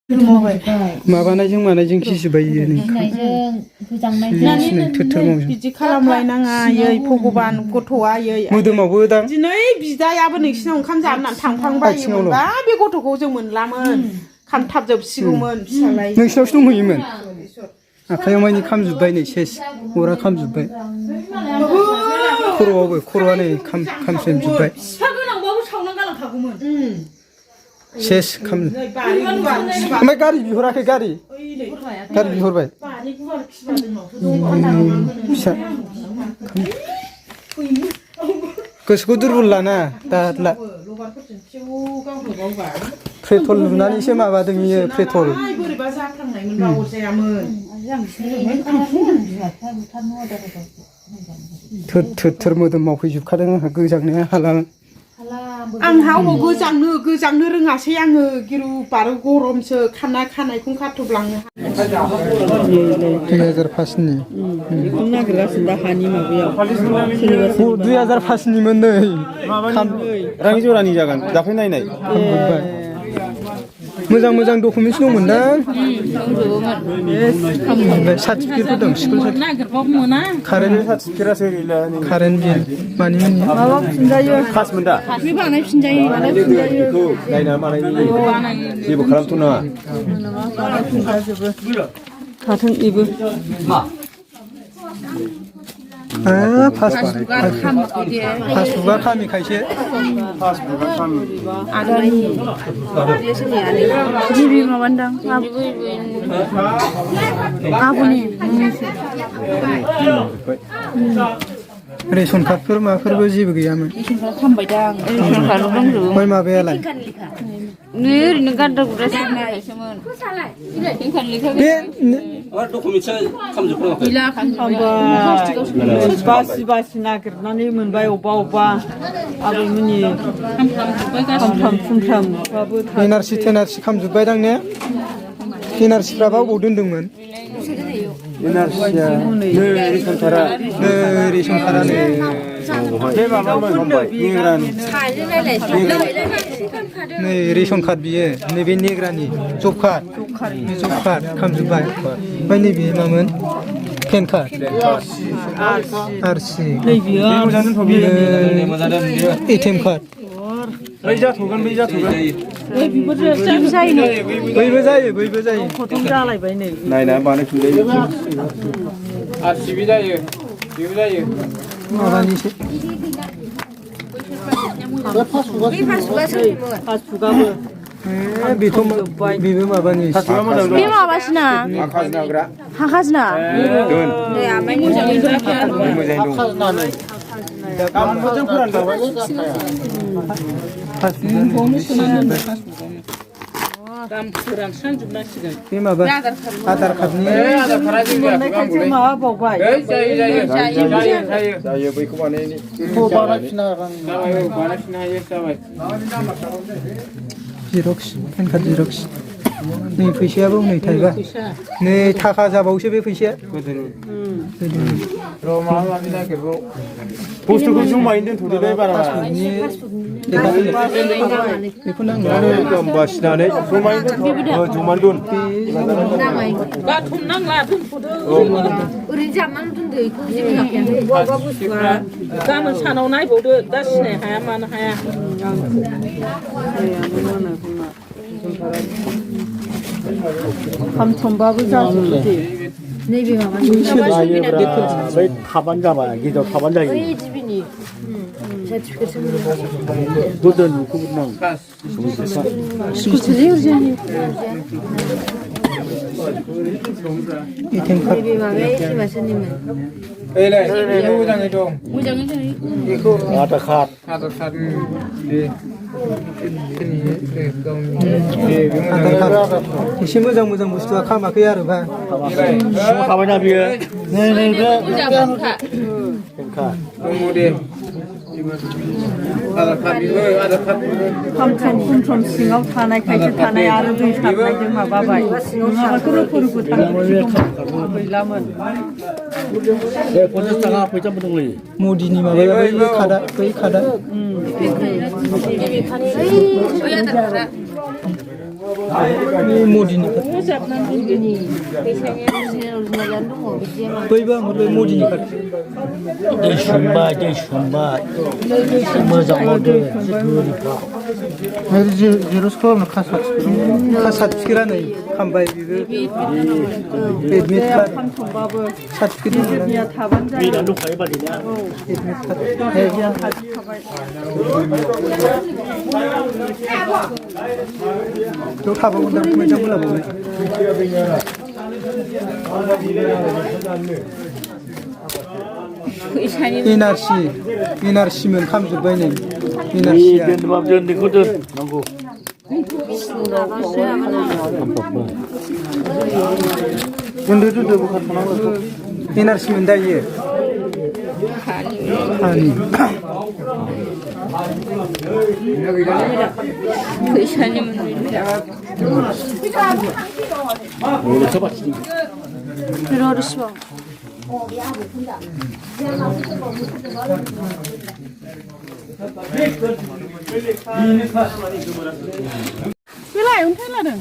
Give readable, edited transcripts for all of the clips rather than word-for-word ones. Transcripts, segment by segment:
माबानायजों मानायजों गिजोबबाय बिदि खालामलायनाङा भगबान गथ'आ मोदोमावबो दां दिनै बिदायाबो नोंसिनाव ओंखाम जानानै थांफ्लांबायोमोनबा बे गथ'खौ जों मोनलामोन खामथाबजोबसिगौमोन फिसालाय नोंसिनावसो दंहैयोमोन आखायाव मानि खामजोबबाय नै सेस अरा खामजोबबाय खर'आ नै खामस्रेमजोबबाय सेस खाम ओमफ्राय गारि बिहराखै गारि बिहरबाय फिसा गोसोखौ दुरबल लाना दाला पेट्रल लुनानैसो माबादों इयो पेट्रल बोरैबा जाफ्लांनायमोनबा अरजायामोन थोर मोदोम मावफैजोबखादों आंहा गोजांनो हाला आंहा अबाव गोजांनो रोङासै आङो गिरु बारु गरमसो खानायखौनो खाथबलांनो 2005नि बेखौनो नागिरगासिनो दा हानि माबायाव 2005निमोन नै राङि जरानि जागोन दाख्लै नायनाय मोजां डकुमेन्टस दंमोन ना सार्टिफिकेटफोर दं स्कुल कारेन्ट सार्टिफिकेटआसो गैला कारेन्ट बिल मानि माबा फिनजायो पासमोन दा बे बानायफिनजायो बेखौ नायना बानायनि जेबो खालामथ'नाङा थाथों बेबो पासबुकआ खामिखायसो गिबि माबानदां आब'नि रेशन कार्डफोर माबाफोरबो जेबो गैयामोन रेशन कार्ड खामबायदां रेशन कार्ड दंजोबो ओमफ्राय माबायालाय नै ओरैनो गानदा गुदा सारनायसोमोन बे डकुमेन्टसा खालामजोबनांगौ बासि नागिरनानै मोनबाय अबेबा आबैमोननि खामफ्रामबाबो एनआरसि खालामजोबबायदां ने एनआरसिफ्राबा अबाव दोनदोंमोन एनआरसिया नै रेशन कार्डआ बे माबामोन नै रेशन कार्ड बियो नैबे नेग्रानि जब कार्ड खालामजोबबाय ओमफ्राय नैबे मामोन पेन कार्ड आरसि एटिएम कार्ड बै जाथ'गोन बैबो जायो खथम जालायबाय नै नायना बानायफिनजायो आरसिबि जायो बेबो जायो माबानिसो पासबुकआबो बेबो माबानि बे माबासिना हाखासिना गाबोनफोरजों फोरानजाबाय बे माबा आधार कार्डनि माबाबावबाय जायो बैखौ बानायफिननो हायो जाबाय जिरक्स पेन कार्ड जिरक्स नै फैसायाबो नै थाइबा नै थाखा जाबावसो बे फैसाया र' माबा माबि नागिरबाव बुस्थुखौ जमायैनो दोनथ'दोलै बारा बेखौ नांगौ बासिनानै जमायैनो दोन बाथुम नांला दोनथ'दो ओरैनो जाबनानै दोनदो बेखौ जेबो लाखायानो गाबोन सानाव नायबावदो दा सिनाय हाया मानो हाया खामथंबाबो जाजोबो नैबे माबा बै थाबानो जाबाय गिदिर थाबानो जायो बै जिबिनि सार्टिफिकेटसो गोदो नुखौबो नांगौ एटिएम कार्ड नैबे माबाया एसेबा सोरनिमोन मोजाङै दं बेखौ आधार कार्ड एसे मोजां बुस्थुआ खामाखै आरो बा थाबायना बियो खामथ्रम सिङाव थानायखायसो थानाय आरो दै सारनायजों माबाबाय नङाबाथ' रोखो गैलामोन 50 थाखा फैसाबो दंलै मदिनि माबाया बै खादा मदिनि बैबा ओमफ्राय मदिनि दै सोमबाय मोजां मावदों जिर'स खालामनो सार्टिफिकेटआ नै खामबाय बेबो एडमिट कार्ड सार्टिफिकेट थाबानो जायो दैना दंखायो बादिना एडमिट कार्ड थ' थाबावगोन दा मोजां बोलाबावबाय एनआरसि मोनखामजोब्बाय नै एनआरसिया दोननायखौ दोन नांगौ एनआरसि मोनदायो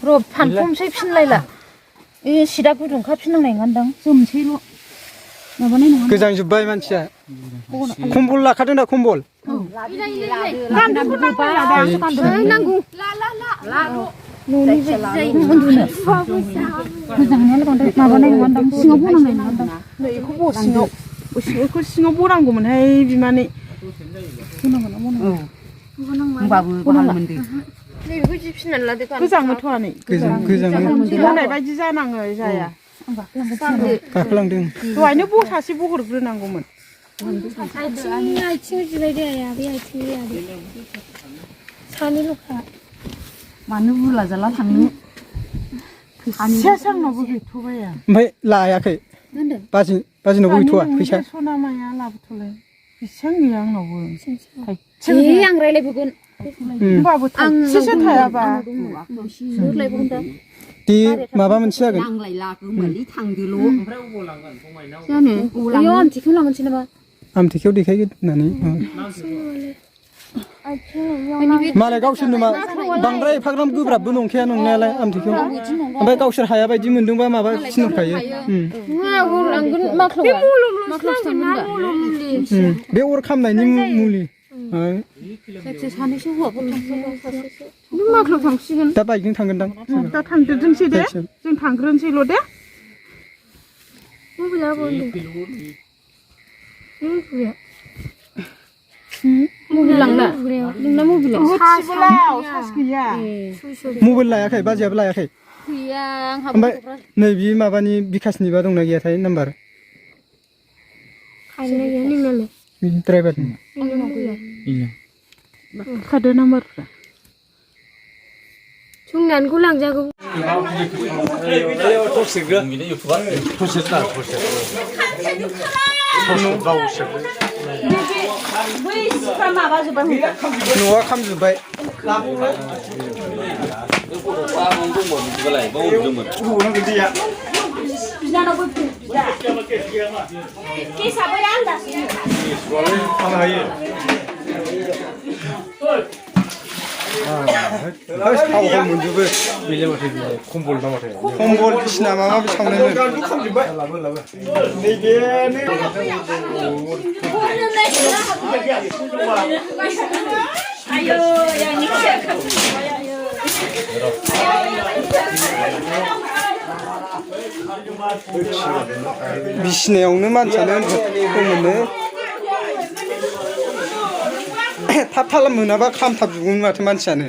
र' फानफमसै फिनलायला ए सिदा गुदुंखा फिननांनाय नङादां जोमसैल' माबानाय नङा गोजांजोब्बाय मानसिया कम्बल लाखादों दा कम्बल नांगौ न'नि बायदि जायो उन्दुनो गोजांनायालाय बांद्राय माबानाय नङादां सिङाव बनांनाय नङादां नै बेखौ सिङाव सिङाव बनांगौमोनहाय बिमानै होमबाबो बाहाल मोनदों नैबेखौ जि फिनानै लादो गोजाङोथ' नै होनाय बायदि जानाङो जाया गाखोलांदों दहायनो बसासे बहरग्रोनांगौमोन आथिङाव जिरायदो आया बे आथिंनि आदै सानैल'खा मानो बुला जाला थांनो फैसायासो आंनावबो गैथ'बाया ओमफ्राय लायाखै बाजिनाव गैथ'वा फैसा सना माया लाबोथ'लाय बेसेबां गैया आंनावबो आं रायलायबोगोन होमबाबो थाइसेसो थायाबा सोरलायबोगोन दा दे माबा मोनसे जागोन नांलायलागोमोनलै थांदोल' जानो इयाव आमथिखौ लांगोनसै नामा आमथेखायाव देखायगोन होननानै मालाय गावसोरनो मा बांद्राय एफाग्राम गोब्राबबो नंखाया नंनायालाय आमथेखायाव ओमफ्राय गावसोर हाया बायदि मोनदोंबा माबा थिनहरखायो बे अर खामनायनि मुलि सानैसो हौवाफोर नों माख्लाव थांसिगोन दा बाइकजों थांगोनदां दा थांग्रोनोसै दे जों थांग्रोनोसैल' दे मबाइला बन्द मबाइल लांला नोंना मबाइला सार्ज गैया मबाइल लायाखै बाजैयाबो लायाखै गैया आंहा ओमफ्राय नै बे माबानि बिकासनिबा दंना गैयाथाय नाम्बार खायना गैया नोंनालाय ड्राइभारनि खादो नाम्बारफ्रा संनानैखौ लांजागौ न'आ खामजोब्बाय मोनजोबो कम्बल बिसिना माबा माबि सावनायमोन बिसिनायावनो मानसियानो मोनो थाब थालाम मोनाबा खामथाबजोबगौमोन माथो मानसियानो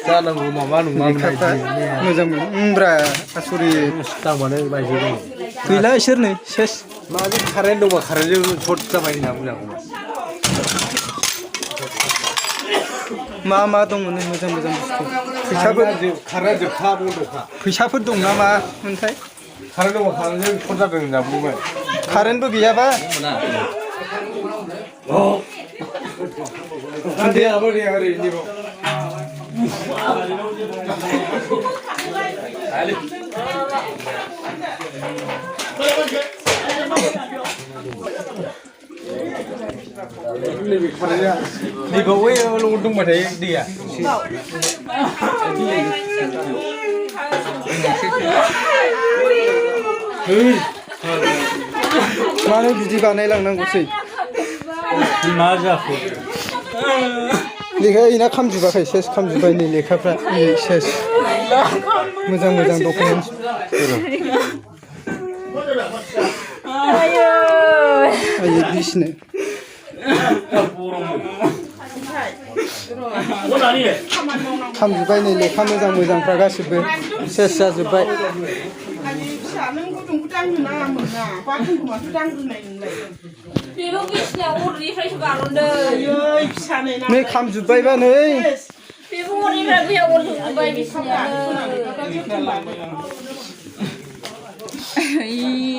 जानांगौ माबा नङा मोजां मोनब्रा आसरित दामानो बायजो दङ गैला इसोर नै सेस माजों कारेन्ट दंबा कारेन्टजों सर्ट जाबाय होनना बुंनांगौमोन मा मा दंमोन मोजां मोजां बुस्थु फैसाफोर कारेन्ट जोबखा बन्द'खा फैसाफोर दं ना मा मोनथाय कारेन्ट दंबा कारेन्टजों सर्ट जादों होनना बुंबाय कारेन्टबो गैयाबा उन्दैयाबो दे ओरै नैबाव नैबे खाराया नैबाव ओइयाव दंबाथाय दैया मानो बिदि बानायलांनांगौसै मा जाखो लेखाया इना खामजोबाखै सेस खामजोब्बाय नै लेखाफ्रा सेस मोजां मोजां डकुमेन्टस आयै बिसनो खामजोब्बाय नै लेखा मोजां मोजांफ्रा गासिबो सेस जाजोब्बाय आयै फिसा नों गुदुंखौ दांनो नाङामोन ना बाथोनखौ माथो दांग्रोनाय नोंलाय बेबो बिसिनायाव अरनिफ्रायसो गारहरदों आयै फिसा नै नै खामजोब्बायबा नै बेबो अरनिफ्राय बैयाव अरजोबबाय बिसिनायानो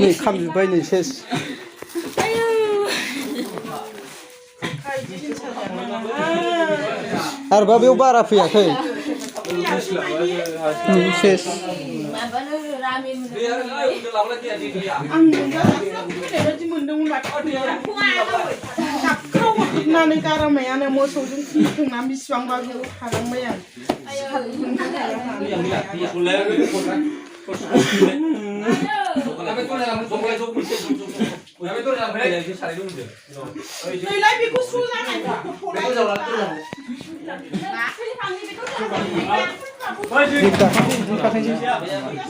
नै खामजोब्बाय नै सेस आरोबा बेयाव बारा फैयाखै सेस माबानो रामि आं मोनजाबायदि मोनदोंमोन माथो दाबखाव हरनानै गारामायानो मोसौजों फुंना बेसेबांबा बेयाव थालांबाय आं नैलाय बेखौ स्र' जानाय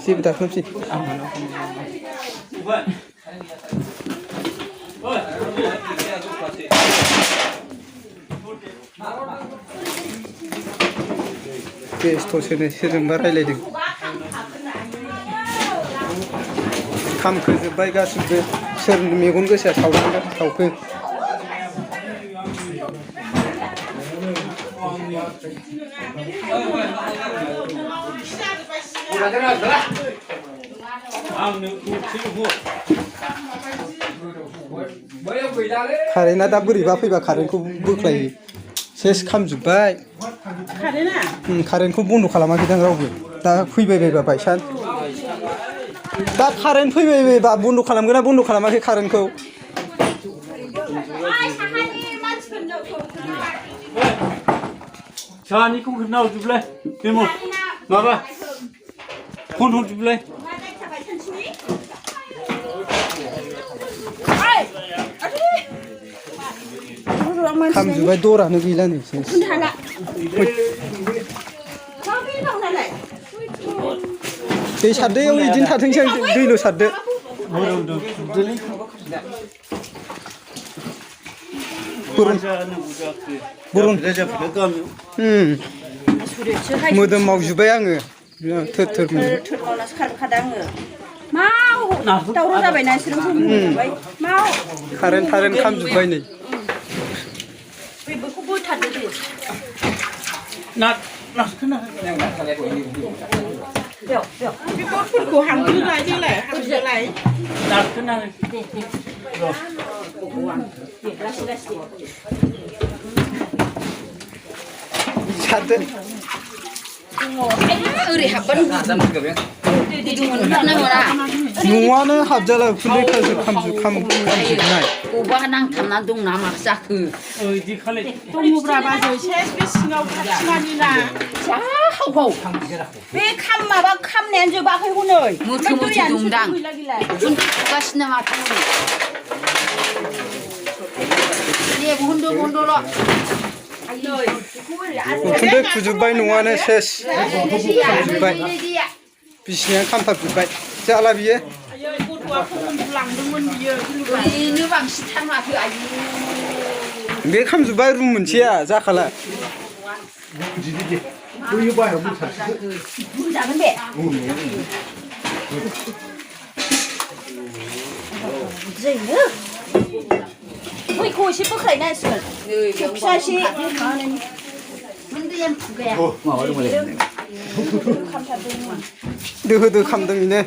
जेबो दाखासै बेस्थ'सोनो सोरजोंबा रायलायदों खामखोजोब्बाय गासिबो सोर मेगन गोसा सावखो कारेन्टआ दा बोरैबा फैबा कारेन्टखौ बोख्लायो सेस खामजोब्बाय कारेन्टखौ बन्द' खालामाखैदां रावबो दा फैबाय बायबा बायसान दा कारेन्ट फैबाय बायबा बन्द' खालामगोन ना बन्द' खालामाखै कारेन्टखौ सानिखौ खोन्था हरजोबलाय बेमोन माबा फन हरजोबलाय खामजोब्बाय दरानो गैला नै दै सारदैयाव बिदिनो थाथोंसै दैल' सारदो मोदोम मावजोब्बाय आङो थोर थोर दावराव जाबायना कारेन्ट खामजोब्बाय नै बेखौ बोथारदो दे बेगरफोरखौ हांग्रोलाय देलाय हांग्रोलाय सारदो ओरै हाबबानो न'आनो हाबजाला उखुन्दै खामजोबनाय बबेबा नांथाबना दं ना मा जाखो दङब्रा बाजै सेस बे सिङाव खाथिमानि ना जा हाव बे माबा खामनायानो जोबाखै हनै मोथो मोथो दंदां खुगासिनो माथो दे बन्द'ल' उखुन्दै खुजोब्बाय न'आनो सेस खामजोब्बाय बिसिनाया खामथाबजोब्बाय जाला बियो ओरैनो बांसिनथार माथो आयु बे खामजोब्बाय रुम मोनसेया जाखाला बुंजागोन बे जैनो बैखौ एसे बोख्लायनांसिगोन फिसा एसे दोहो दो खामदों बेनो